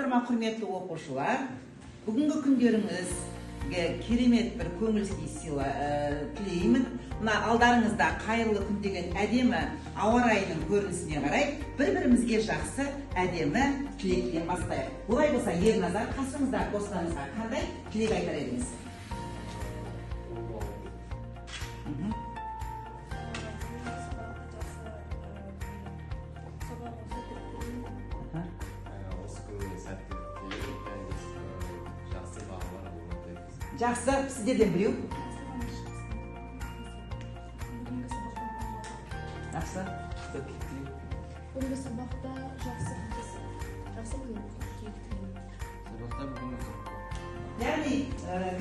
Саламатсыздар ма, құрметті оқушылар? Бүгінгі күндеріңізге керемет бір көңіл күй тілеймін. Мына алдарыңызда қайырлы күн деген әдемі ауа райының көрінісіне қарай бір-бірімізге жақсы әдемі тілектен бастайық. Олай болса, Ерназар, қасыңыздағы достарыңызға қандай тілек айтар едіңіз? Жақсы, сіздерден біреу. Жақсы. Бүгінгі сабақта жақсы тілеймін. Сабақта бүгінгі. Яғни,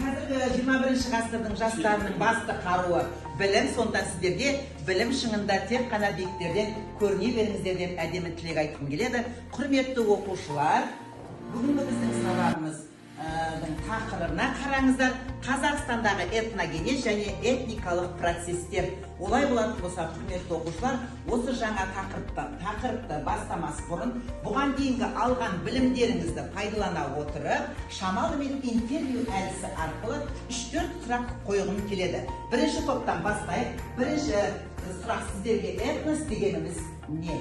қазіргі 21-ші ғасырдың жастарының басты қаруы білім, сондықтан сіздерге білім шыңында тек қана биіктерден көріне беріңіздер деп әдемі тілек айтқым келеді. Құрметті оқушылар, бүгінгі біздің сабағымыз тақырыбына қараңыздар. Қазақстандағы этногенез және этникалық процестер. Олай болатын болса, құрметті оқушылар, осы жаңа тақырыпты бастамас бұрын бұған дейінгі алған білімдеріңізді пайдалана отырып, шамалы мен интервью әдісі арқылы 3-4 сұрақ қойғым келеді. Бірінші топтан бастайық. Бірінші сұрақ сіздерге: этнос дегеніміз не?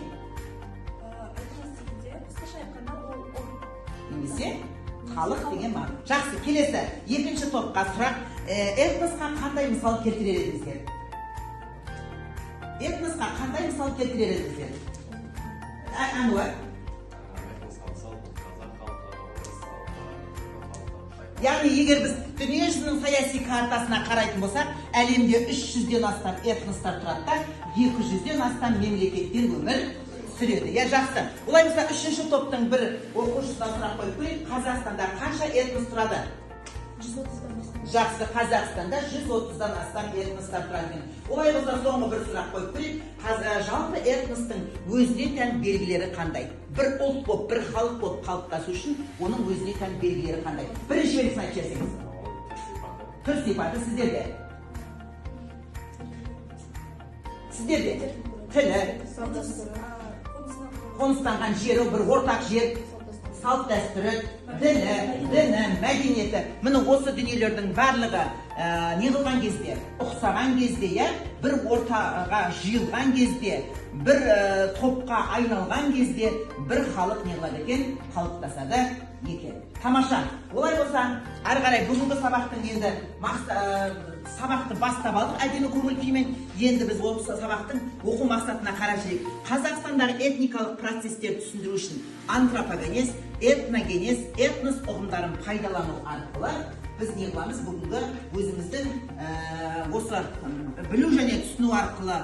Этнос дегенде, қысқаша айтқанда, ол ұлт. Немесе халық деген мағына. Жақсы, келесі екінші топқа сұрақ. Этносқа қандай мысал келтірер едіңіздер? Этносқа қандай мысал келтірер едіңіздер? Әнуар. Этносқа мысал қазақ халқы, орыс халқы. Яғни, егер біз дүниежүзінің саяси картасына қарайтын болсақ, әлемде 300-ден астам этностар тұрады да, 200-ден астам мемлекеттер өмір сүреді. Я, жақсы. Олай болса, үшінші топтың бір оқушысына сұрақ қойып көрейік. Қазақстанда қанша этнос тұрады? 130-дан астам. Жақсы, Қазақстанда 130-дан астам этностар тұрады екен. Олай болса, соңғы бір сұрақ қойып көрейік. Жалпы этностың өзіне тән белгілері қандай? Бір ұлт болып, бір халық болып қалыптасу үшін оның өзіне тән белгілері қандай? Бірінші белгісін айтып жіберсеңіз. Түр сипаты сіздерде. Сіздерде. Тілі, қоныстанған жері, бір ортақ жер, салт дәстүрі, діні, мәдениеті. Міне, осы дүниелердің барлығы не қылған кезде, ұқсаған кезде, иә, бір ортаға жиылған кезде, бір топқа айналған кезде бір халық не қылады екен, қалыптасады екен. Тамаша. Олай болса, әрі қарай бүгінгі сабақтың енді сабақты бастап алдық әдемі көңіл күймен. Енді біз осы сабақтың оқу мақсатына қарап жүрейік. Қазақстандағы этникалық процестерді түсіндіру үшін антропогенез, этногенез, этнос ұғымдарын пайдалану арқылы біз не қыламыз? Бүгінгі өзіміздің осы білу және түсіну арқылы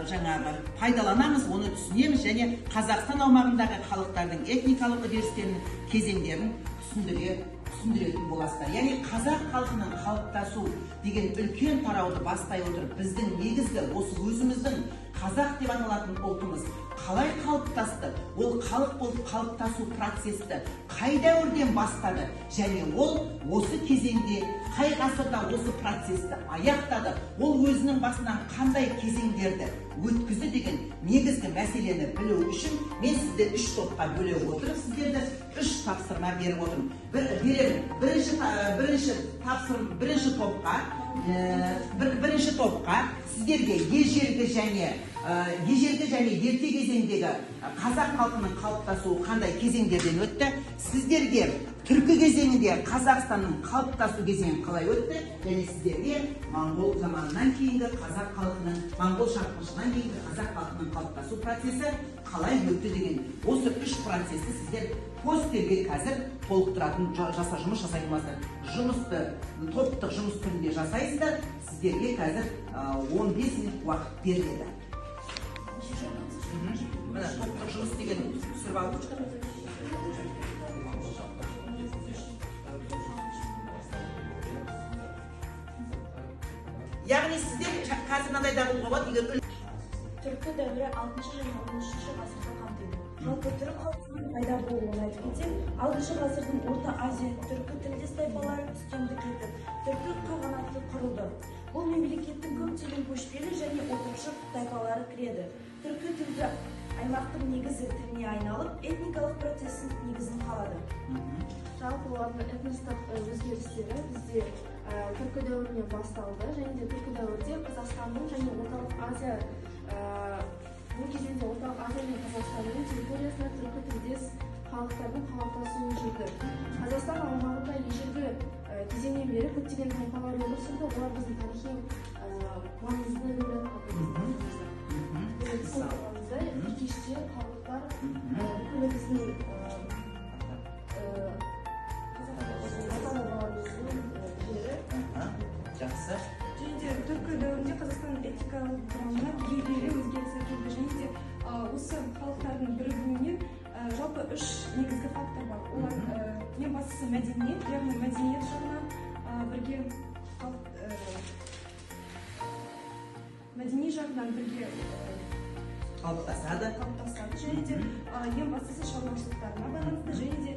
жаңағы пайдаланамыз, оны түсінеміз және Қазақстан аумағындағы халықтардың этникалық үдерістерін, кезеңдерін түсіндіретін боласыздар. Яғни, қазақ халқының қалыптасу деген үлкен тарауды бастай отырып, біздің негізгі осы өзіміздің қазақ деп аталатын ұлтымыз қалай қалыптасты, ол халық болып қалыптасу процесті қай дәуірден бастады және ол осы кезеңде қай ғасырда осы процесті аяқтады, ол өзінің басынан қандай кезеңдерді өткізді деген негізгі мәселені білу үшін мен сізді үш топқа бөле отырып, сіздерді үш тапсырма беріп отырмын. Беремін. Бірінші топқа бірінші топқа сіздерге ежелгі және ерте кезеңдегі қазақ халқының қалыптасуы қандай кезеңдерден өтті, сіздерге түркі кезеңінде Қазақстанның қалыптасу кезеңі қалай өтті және сіздерге моңғол заманынан кейінгі қазақ халқының, моңғол шапқыншылығынан кейінгі қазақ халқының қалыптасу процесі қалай өтті деген осы үш процесті сіздер постерге қазір толықтыратын жұмыс жасайтын боласыздар. Жұмысты топтық жұмыс түрінде жасайсыздар. Сіздерге қазір 15 минут уақыт беріледі. Міне, топтық жұмыс деген түсіріп алдым. Яғни, сіздер қазір мынандай да қылуға болады, егер Түркі дәуірі 6 және 13 ғасырды қамтиды. Жалпы түрік халқының пайда болуын айтып кетсек, 6 ғасырдың Орта Азия түркі тілдес тайпалары үстемдік етіп, Түркі қағанаты құрылды. Бұл мемлекеттің көптеген көшпелі және отырықшы тайпалары кіреді. Түркі тілді аймақтың негізгі тіліне айналып, этникалық процестің негізін қалады. тайпалардың этностық өзгерістері бізде түркі дәуірінен басталды, және де түркі дәуірде Қазақстанның және Орталық Азия, бұл кезеңде Орталық Азия мен Қазақстанның территориясында түркі тілдес халықтардың қалыптасуы жүрді. Қазақстан аумағында ежелгі кезеңнен бері көптеген тайпалар өмір сүрді, олар біздің тарихи маңызды рөл атқарды. Кеште халықтар бүкіл біздің ата-бабаларымыздың жері. Жақсы. Және де түркі дәуірінде Қазақстанның этникалық құрамына түбегейлі өзгеріс әкелді. Және де осы халықтардың бірігуінен жалпы үш негізгі фактор бар. Олар ең бастысы мәдениет, яғни мәдениет жағынан бірге мәдени жағынан бірге қалыптасады. Және де ең бастысы шаруашылықтарына байланысты, және де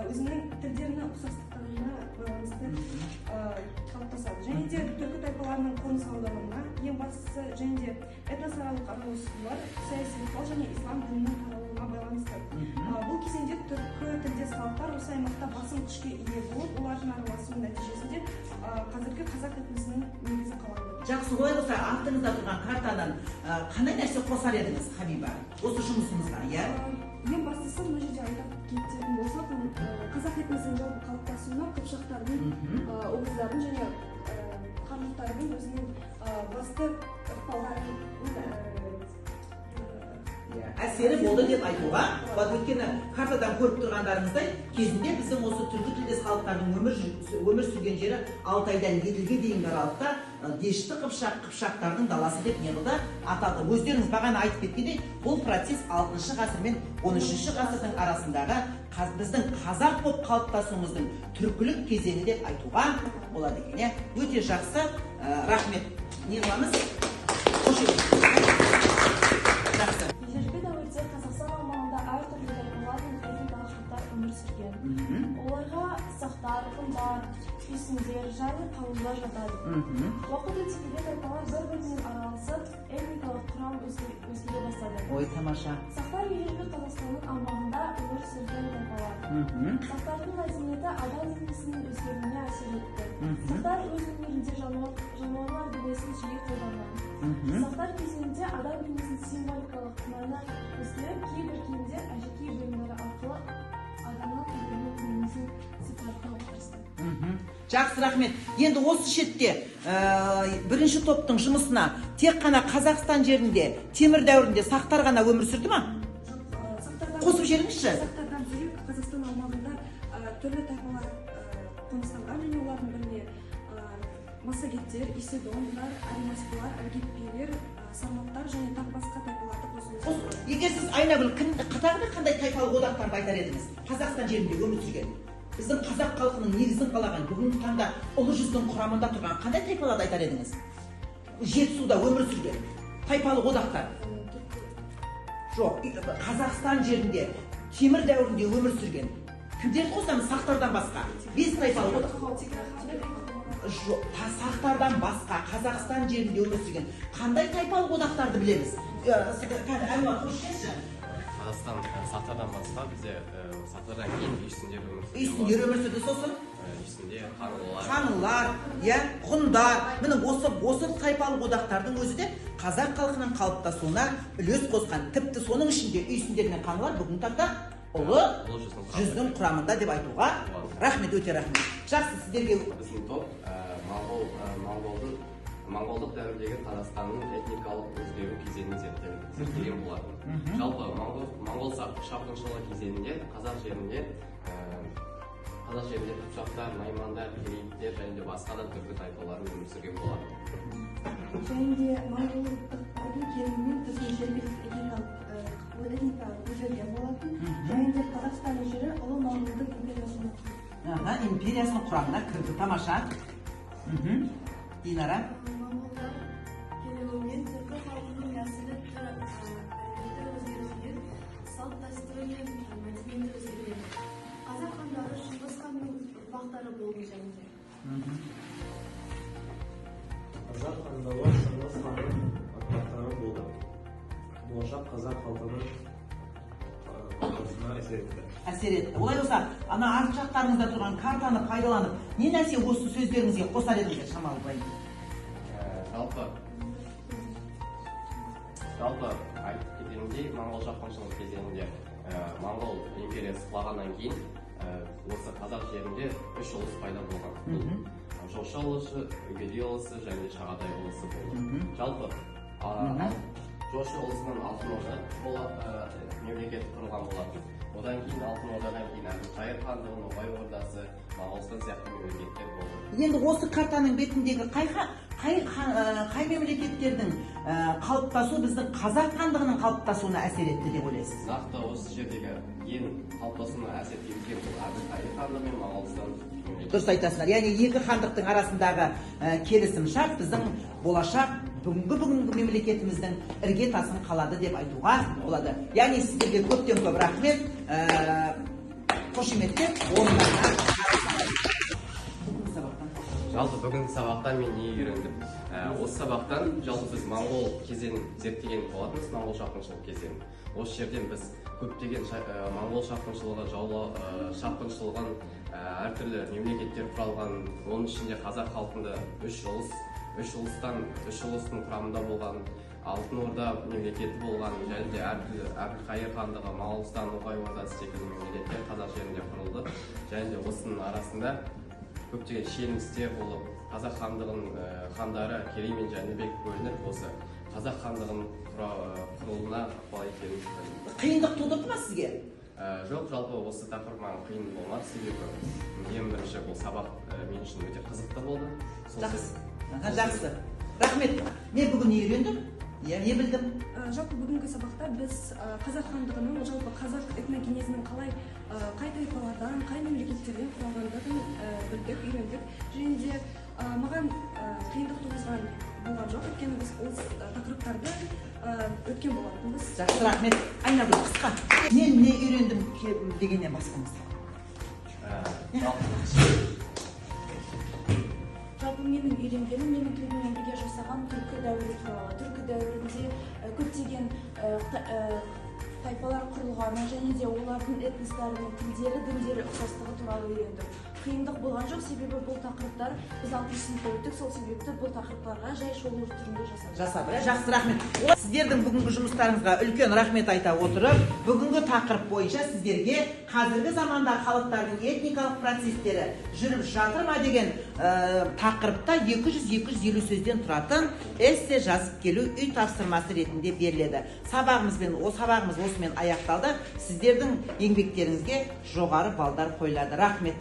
өзінің тілдеріне ұқсастықтарына байланысты қалыптасады. Және де түркі тайпаларының қоныс аударуына ең бастысы, және де этносаралық араласулар, саяси ықпал және ислам дінінің таралуына байланысты. Бұл кезеңде түркі тілдес халықтар осы аймақта басым күшке ие болып, олардың араласуының нәтижесінде қазіргі қазақ этносының негізі қаланды. Жақсы, олай болса артыңызда тұрған картадан қандай нәрсе қосар едіңіз, Хабиба, осы жұмысымызға, иә? Ең бастысы мына жерде айта кететін болсақ, қазақ этносының жалпы қалыптасуына қыпшақтардың, оғыздардың және қарлықтардың өзінің басты ықпалдарының әсері болды деп айтуға болады. Өйткені картадан көріп тұрғандарыңыздай, кезінде біздің осы түркі тілдес халықтардың өмір сүрген жері Алтайдан Еділге дейінгі аралықта Дешті Қыпшақ, қыпшақтардың даласы деп не қылды, аталды. Өздеріңіз бағана айтып кеткендей, бұл процесс 6 ғасыр мен 13 ғасырдың арасындағы біздің қазақ болып қалыптасуымыздың түркілік кезеңі деп айтуға болады екен. Өте жақсы, рахмет. Не қыламыз? Жақсы. Ежелгі дәуірде Қазақстан аумағында әртүрлі тайпалар мен этникалық топтар өмір сүрген. Оларға сақтар, ғұндар, үйсіндер және қаңлылар жатады. Уақыт өте келе тайпалар бір-бірімен араласып, этникалық құрам өзгере бастады. Ой, тамаша. Сақтар ежелгі Қазақстанның аумағында өмір сүрген тайпалар. Сақтардың мәдениеті адам денесінің өзгеруіне әсер етті. Сақтар өз өнерінде жануарлар бейнесін жиі қолданған. Сақтар кезеңінде адам денесінің символикалық мәні өзгеріп, кейбір киімдер әшекей бұйымдары арқылы адамның өлімінің бейнесін сипаттауға тырысты. Жақсы, рахмет. Енді осы шетте бірінші топтың жұмысына тек қана Қазақстан жерінде темір дәуірінде сақтар ғана өмір сүрді ма? Қосып жіберіңізші. Сақтардан бөлек Қазақстан аумағында түрлі тайпалар қоныстанған, және олардың біріне массагеттер, исседондар, аримаспалар, альгеппилер, сарматтар және тағы басқа тайпаларды қосуымыз. Егер сіз, Айнагүл, тағы да қандай тайпалық одақтарды айтар едіңіз? Қазақстан жерінде өмір сүрген, біздің қазақ халқының негізін қалаған, бүгінгі таңда Ұлы жүздің құрамында тұрған қандай тайпаларды айтар едіңіз? Жетісуда өмір сүрген тайпалық одақтар. Жоқ, Қазақстан жерінде темір дәуірінде өмір сүрген кімдерді қосамыз сақтардан басқа? 5 тайпалық одақ. Жоқ, сақтардан басқа Қазақстан жерінде өмір сүрген қандай тайпалық одақтарды білеміз? Әнуар, қош келші. Қазақстан сақтардан басқа бізде сақтардан кейін үйсіндер өмір сүрді. Үйсіндер өмір сүрді, сосын? Үйсіндер, қаңлылар. Қаңлылар, иә, ғұндар. Міне осы тайпалық одақтардың өзі де қазақ халқының қалыптасуына үлес қосқан. Тіпті соның ішінде үйсіндер мен қаңлылар бүгінгі таңда Ұлы жүздің құрамында деп айтуға. Рахмет, өте рахмет. Жақсы, сіздерге. Біздің топ моңғолдық дәуірдегі Қазақстанның этникалық өзгеру кезеңін зерттеген болатын. Жалпы моңғол шапқыншылығы кезеңінде қазақ жерінде қыпшақтар, наймандар, керейіттер және де басқа да түркі тайпалары өмір сүрген болатын. Және де моңғолдықтардың келуімен біздің жергілікті этникалық өзгерген болатын. Және де Қазақстан жері ұлы моңғолдың империясына кірді. Империясының құрамына кірді. Тамаша. Динара. Моңғолдар келуімен түркі халқының нәсілі әлеуметі өзгеруімен салт дәстүрі мен мәдениеті өзгерген. Қазақ хандары Шыңғыс ханның ұрпақтары болды және де. Қазақ хандығы Шыңғыс ханның ұрпақтары болды. Болашақ қазақ халқының қалыптасуына Әсер етті. Әсер етті. Олай болса, ана арт жақтарыңызда тұрған картаны пайдаланып, не нәрсе осы сөздеріңізге қосар едіңіздер, шамалы былай? Жалпы айтып кететіндей, моңғол шапқыншылығы кезеңінде Моңғол империясы құлағаннан кейін осы қазақ жерінде үш ұлыс пайда болған. Бұл Жошы ұлысы, Үгедей ұлысы және Шағатай ұлысы болды. Жалпы Жошы ұлысынан Алтын Орда мемлекеті құрылған болатын. Одан кейін Алтын Ордадан кейін Әбілқайыр хандығы, Ноғай Ордасы, Моғолстан сияқты мемлекеттер болды. Енді осы картаның бетіндегі қай мемлекеттердің қалыптасуы біздің қазақ хандығының қалыптасуына әсер етті деп ойлайсыз? Нақты осы жердегі ең қалыптасуына әсер еткен бұл Әбілқайыр хандығы мен Моғолстан мемлекеті. Дұрыс айтасыңдар. Яғни екі хандықтың арасындағы келісім шарт біздің болашақ бүгінгі мемлекетіміздің іргетасын қалады деп айтуға болады. Яғни сіздерге көптен көп рахмет. Қошеметтеп орындарына. Жалпы бүгінгі сабақтан мен не үйрендім? Осы сабақтан жалпы біз моңғол кезеңін зерттеген болатынбыз, моңғол шапқыншылық кезеңін. Осы жерден біз көптеген моңғол шапқыншылығы, шапқыншылығын, әртүрлі мемлекеттер құралған, оның ішінде қазақ халқында үш ұлыстың құрамында болған, Алтын Орда мемлекеті болған, және де әртүрлі Әбілқайыр хандығы, Моғолстан, Ноғай Ордасы секілді мемлекеттер қазақ жерінде құрылды. Және де осының арасында көптеген шиеленістер болып, қазақ хандығының хандары Керей мен Жәнібек бөлініп, осы қазақ хандығының құрылуына ықпал екенін білдім. Қиындық тудырды ма сізге? Жоқ, жалпы осы тақырып маған қиын болмады, себебі ең бірінші бұл сабақ мен үшін өте қызықты болды. Жақсы. Жақсы. Рахмет. Мен бүгін не үйрендім? Не білдім? Жалпы бүгінгі сабақта біз қазақ хандығының, жалпы қазақ этногенезінің қалай, қай тайпалардан, қай мемлекеттерден құралғандығын білдік, үйрендік. Және де маған қиындық туғызған болған жоқ, өйткені біз ол тақырыптарды өткен болатынбыз. Жақсы, рахмет. Айнагүл, қысқа. Мен не үйрендім дегеннен бастаңыз. Жалпы менің үйренгенім, менің тобыммен бірге жасаған түркі дәуірі туралы. Түркі дәуірінде көптеген тайпалар құрылғаны және де олардың этностарының тілдері, діндері ұқсастығы туралы үйрендім. Қиындық болған жоқ, себебі бұл тақырыптар біз 6 сыныпта өттік, сол себепті бұл тақырыптарға жай шолу түрінде жасадық. Жасадық, жақсы, рахмет. Сіздердің бүгінгі жұмыстарыңызға үлкен рахмет айта отырып, бүгінгі тақырып бойынша сіздерге қазіргі заманда халықтардың этникалық процестері жүріп жатыр ма деген тақырыпта 200-250 сөзден тұратын эссе жазып келу үй тапсырмасы ретінде беріледі. Сабағымыз осымен аяқталды. Сіздердің еңбектеріңізге жоғары балдар қойылады. Рахмет.